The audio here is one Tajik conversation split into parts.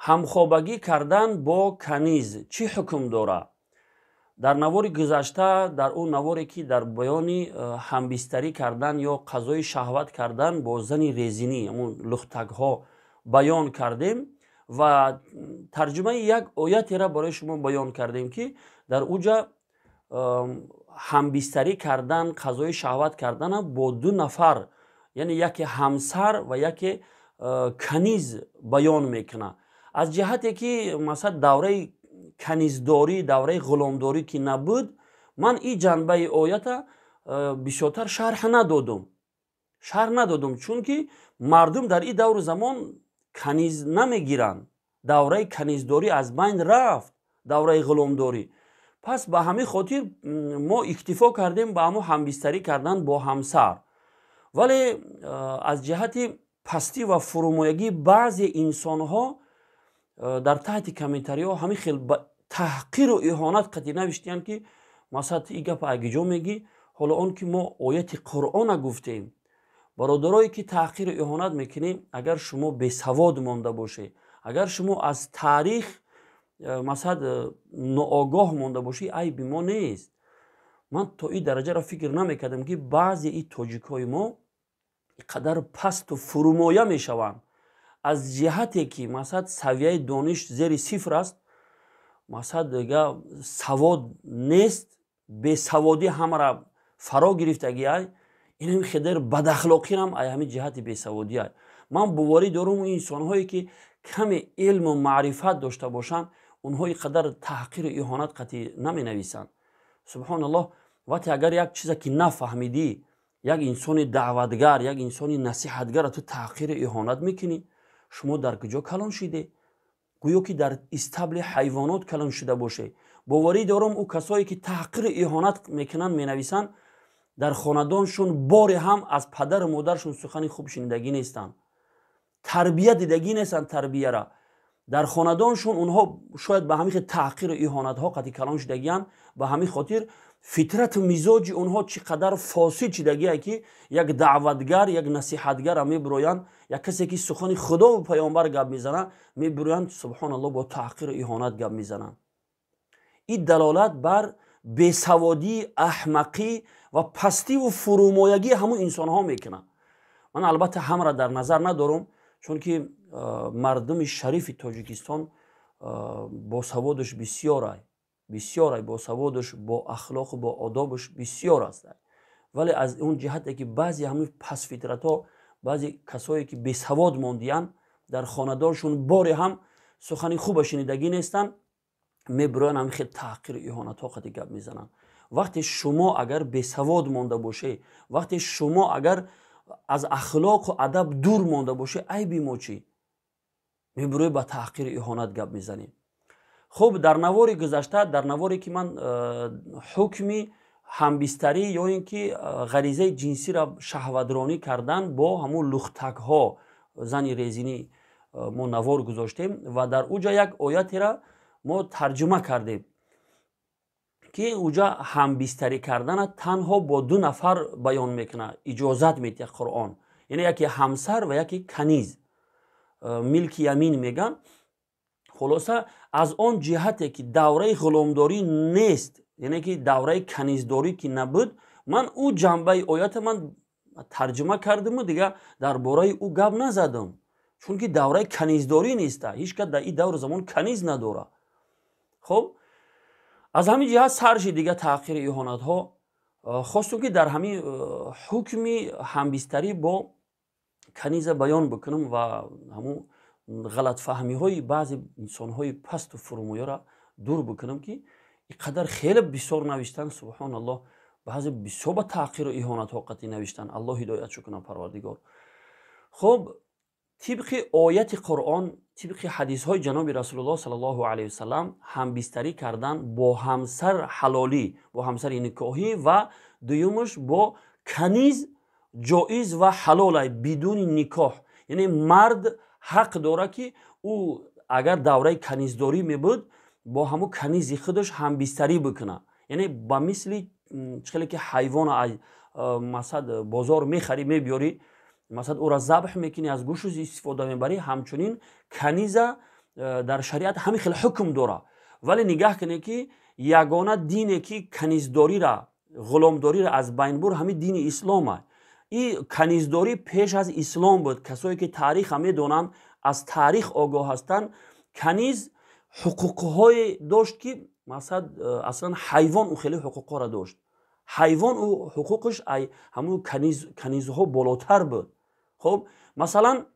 Ҳамхобагӣ кардан бо каниз чӣ ҳукм дорад? Дар навори гузашта, дар он наворе ки дар баёни ҳамбистарӣ кардан ё қазои шаҳват кардан бо зани резинӣ, ҳамун лухтакҳо баён кардем ва тарҷумаи як оятеро барои шумо баён кардем, ки дар уҷа ҳамбистарӣ кардан, қазои шаҳват кардана бо ду нафар, яъне яке ҳамсар ва яке каниз баён мекунад. Аз ҷиҳате ки масалан давраи каниздорӣ, давраи ғуломдорӣ ки набуд, ман ин ҷанбаи оята бисёртар шарҳ надодум, чунки мардум дар ин давру замон каниз намегиранд. Давраи каниздорӣ аз байн рафт, давраи ғуломдорӣ. Пас ба ҳамин хотир мо иктифо кардем ба ҳамун ҳамбистарӣ кардан бо ҳамсар. Вале аз ҷиҳати пастӣ ва фурӯмоягии баъзе инсонҳо дар таҳти комментариҳо ҳамин хел таҳқиру иҳонат қатъӣ навиштиянд, ки масалан ин гапа агиҷо мегӣ? Ҳоло он ки мо ояти Қуръона гуфтем. Бародарое ки таҳқиру иҳонат мекунем, агар шумо бесавод монда бошед, агар шумо аз таърих масалан ноогоҳ монда бошед, айби мо нест. Ман то ин дараҷаро фикр намекардам, ки баъзе ин тоҷикҳои мо ин қадар пасту фурӯмоя мешаванд. Аз ҷиҳате ки масалан савияи дониш зери сифр аст, масалан дига савод нест, бесаводӣ ҳамаро фаро гирифтагиай. Инам хедер бадахлоқирам ай ҳамин ҷиҳати бесаводиай. Ман боварӣ дорум, инсонҳое ки каме илму маърифат дошта бошанд, онҳо ин қадар таҳқиру иҳонат қатъӣ наменависанд. Субҳоналлоҳ, вақте агар як чизе ки нафаҳмидӣ, як инсони даъватгар, як инсони насиҳатгара ту таҳқиру иҳонат мекунӣ, шумо дар куҷо калон шиде? Гӯё ки дар истабли ҳайвонот калон шуда бошед. Боварӣ дорам, ӯ касое ки таҳқиру иҳонат мекунанд, менависанд, дар хонадоншон боре ҳам аз падару модаршон сухани хуб шунидагӣ нестанд, тарбия дидагӣ нестанд. Тарбияра дар хонадоншон онҳо шояд ба ҳамин хел таҳқиру иҳонатҳо қатъи калон шудагианд. Ба ҳамин хотир фитрату мизоҷи онҳо чӣ қадар фосид шидагие, ки як даъватгар, як насиҳатгара мебироянд, як касе ки сухани Худову паёмбар гап мезанад мебироянд, субҳоналлоҳ, бо таҳқиру иҳонат гап мезананд. Ин далолат бар бесаводӣ, аҳмақӣ ва пастиву фурӯмоягии ҳамун инсонҳо мекунад. Ман албатта ҳамаро дар назар надорам, чунки мардуми шарифи Тоҷикистон босаводаш бисёрай, бисёрай, босаводаш, бо ахлоқу бо одобаш бисёр аст. Вале аз он ҷиҳате ки баъзе ҳамин пастфитратҳо, баъзе касое ки бесавод мондиянд, дар хонадоншон боре ҳам сухани хуба шунидагӣ нестанд, мебироянд, ҳамин хел таҳқиру иҳонатҳо қади гап мезананд. Вақте шумо агар бесавод монда бошед, вақте шумо агар аз ахлоқу адаб дур монда бошед, айби мо чӣ? Мебироӣ, ба таҳқиру иҳонат гап мезанем. Хуб, дар навори гузашта, дар наворе ки ман ҳукми ҳамбистарӣ ё ин ки ғаризаи ҷинсиро шаҳватронӣ кардан бо ҳамун лухтакҳо, зани резинӣ, мо навор гузоштем ва дар уҷа як оятеро мо тарҷума кардем, ки уҷа ҳамбистарӣ кардана танҳо бо ду нафар баён мекунад, иҷозат медиҳад Қуръон, яъне яке ҳамсар ва яке каниз, милки ямин меган. Хулоса, аз он ҷиҳате ки давраи ғуломдорӣ нест, яъне ки давраи каниздорӣ ки набуд, ман ӯ ҷанбаи оята ман тарҷума кардиму дигар дар бораи ӯ гап назадам, чунки давраи каниздорӣ неста, ҳеҷ кас дар ин давру замон каниз надорад. Хуб, аз ҳамин ҷиҳат сар шид дига таҳқири иҳонатҳо. Хостум, ки дар ҳамин ҳукми ҳамбистарӣ бо каниза баён бикунам ва ҳамун ғалатфаҳмиҳои баъзе инсонҳои пасту фурӯмояро дур бикунам, ки ин қадар хеле бисёр навиштан. Субҳоналлоҳ, баъзе бисёр ба таҳқиру иҳонатҳо қатъӣ навиштан. Аллоҳ ҳидоятшо кунад, Парвардигор. Хуб, тибқи ояти Қуръон, тибқи ҳадисҳои ҷаноби Расулуллоҳ саллаллоҳу алайҳи васалам, ҳамбистарӣ кардан бо ҳамсар ҳалолӣ, бо ҳамсари никоҳӣ ва дуюмаш бо каниз ҷоиз ва ҳалолай бидуни никоҳ. Яъне мард ҳақ дорад, ки ӯ агар давраи каниздорӣ мебуд, бо ҳамун канизи худаш ҳамбистарӣ бикунад. Яъне ба мисли чӣ хеле ки ҳайвона масалан бозор мехарӣ, мебиёрӣ, масалан ӯро забҳ мекунӣ, аз гӯшу истифода мебарӣ, ҳамчунин каниза. Дар шариат ҳамин хел ҳукм дора, вале нигаҳ кунед, ки ягона дине, ки каниздориро, ғуломдориро аз байн бурд, ҳамин дини ислома. И каниздорӣ пеш аз ислом буд. Касое ки таъриха медонанд, аз таърих огоҳ ҳастанд, каниз ҳуқуқҳое дошт, ки масалан аслан ҳайвон ӯ хеле ҳуқуқҳоро дошт. Ҳайвон ӯ ҳуқуқаш ай ҳамун канизҳо болотар буд. Хуб, масалан,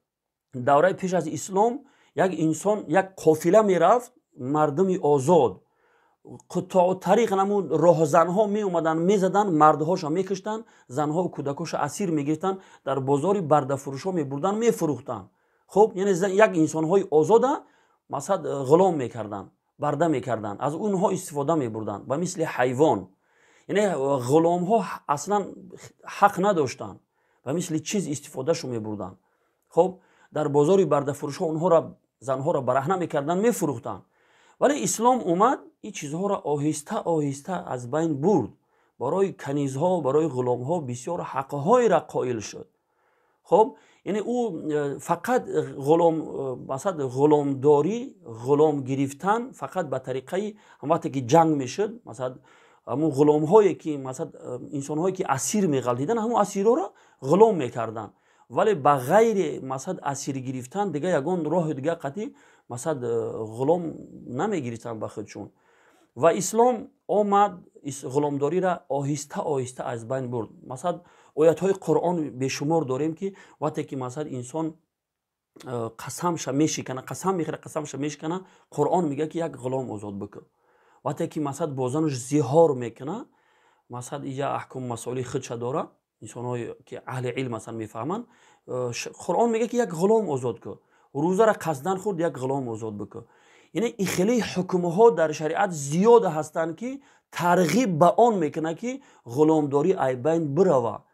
давраи пеш аз ислом як инсон, як қофила мерафт, мардуми озод, қуттоу тариқ, ҳамун роҳзанҳо меомаданд, мезаданд, мардҳоша мекуштанд, занҳову кӯдакҳоша асир мегирифтанд, дар бозори бардафурӯшҳо мебурданд, мефурӯхтанд. Хуб, яъне як инсонҳои озода масалан ғулом мекарданд, барда мекарданд, аз онҳо истифода мебурданд ба мисли ҳайвон. Яъне ғуломҳо аслан ҳақ надоштанд, ба мисли чиз истифодашо мебурданд. Хуб, дар бозори бардафурӯшҳо онҳоро, занҳоро бараҳна мекарданд, мефурӯхтанд. Вале ислом омад, ин чизҳоро оҳиста оҳиста аз байн бурд, барои канизҳо, барои ғуломҳо бисёр ҳақҳоеро қоил шуд. Хуб, яъне ӯ фақат ғулом, масалан, ғуломдорӣ, ғулом гирифтан фақат ба тариқаи вақте ки ҷанг мешуд, масалан, ҳамун ғуломҳое ки, масалан, инсонҳое ки асир меғалтиданд, ҳамун асирҳоро ғулом мекарданд. Вале ба ғайри, масалан, асир гирифтан дига ягон роҳи дига қатъи, масалан, ғулом намегирифтанд ба худшон. Ва ислом омад, ғуломдориро оҳиста оҳиста аз байн бурд. Масалан, оятҳои Қуръон бешумор дорем, ки вақте ки, масалан, инсон қасамша мешикана, қасам мехӯра, қасамша мешикана, Қуръон мегӯяд, ки як ғулом озод бикун. Вақте ки, масалан, бо занаш зиҳор мекуна, масалан, иҷа аҳкому масоили худша дора, инсонҳое ки аҳли илм, масалан, мефаҳманд, Қуръон мегӯяд, ки як ғулом озод кун. Рӯзаро қасдан хӯрд, як ғулом озод бикун. Яъне ин хеле ҳукмҳо дар шариат зиёд ҳастанд, ки тарғиб ба он мекунад, ки ғуломдорӣ ай байн бирава,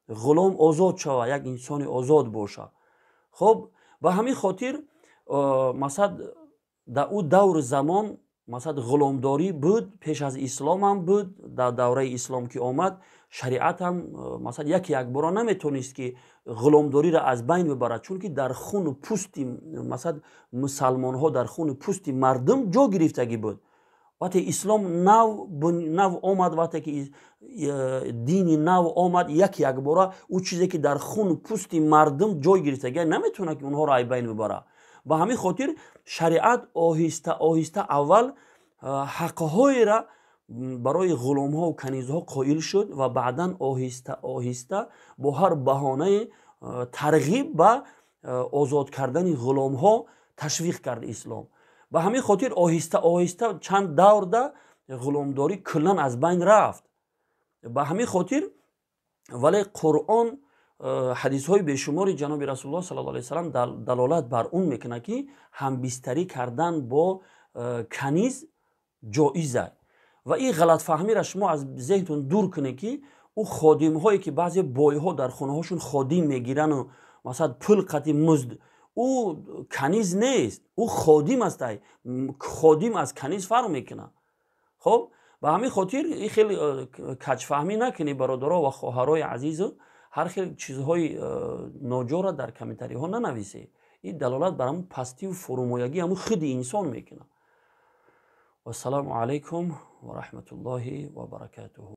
ғулом озод шава, як инсони озод боша. Хуб, ба ҳамин хотир, масалан, дар ӯ даври замон, масалан, ғуломдорӣ буд, пеш аз исломам буд. Дар давраи ислом ки омад, шариатам, масалан, яке якбора наметонист, ки ғуломдориро аз байн бибарад, чунки дар хуну пӯсти, масалан, мусалмонҳо, дар хуну пӯсти мардум ҷо гирифтагӣ буд. Вақте ислом нав омад, вақте ки дини нав омад, як якбора ӯ чизе ки дар хуну пӯсти мардум ҷой гирифтагӣ, наметавонад, ки онҳоро ай байн бибарад. Ба ҳамин хотир шариат оҳиста оҳиста аввал ҳақҳоеро барои ғуломҳо канизҳо қоил шуд ва баъдан оҳиста оҳиста бо ҳар баҳонае тарғиб ба озод кардани ғуломҳо ташвиқ кард ислом. Ба ҳамин хотир оҳиста оҳиста чанд даврда ғуломдорӣ куллан аз байн рафт. Ба ҳамин хотир, вале Қуръон, ҳадисҳои бешумори ҷаноби Расулуллоҳ саллаллоҳу алайҳи васаллам далолат бар он мекунад, ки ҳамбистарӣ кардан бо каниз ҷоиза. Ва ин ғалатфаҳмиро шумо аз зеҳнтон дур кунед, ки ӯ ходимҳое ки баъзе бойҳо дар хонаҳошон ходим мегирану, масалан, пул қати музд, ӯ каниз нест, ӯ ходим астай. Ходим аз каниз фарқ мекунад. Хоб, ба ҳамин хотир ин хеле каҷфаҳмӣ накунед, бародаро ва хоҳарои азизу, ҳар хел чизҳои ноҷора дар комментариҳо нанависед. Ин далолат бар ҳамун пастиву фурӯмоягӣ ҳамун худи инсон мекунад. Вассалому алайкум ва раҳматуллоҳи ва баракатуҳу.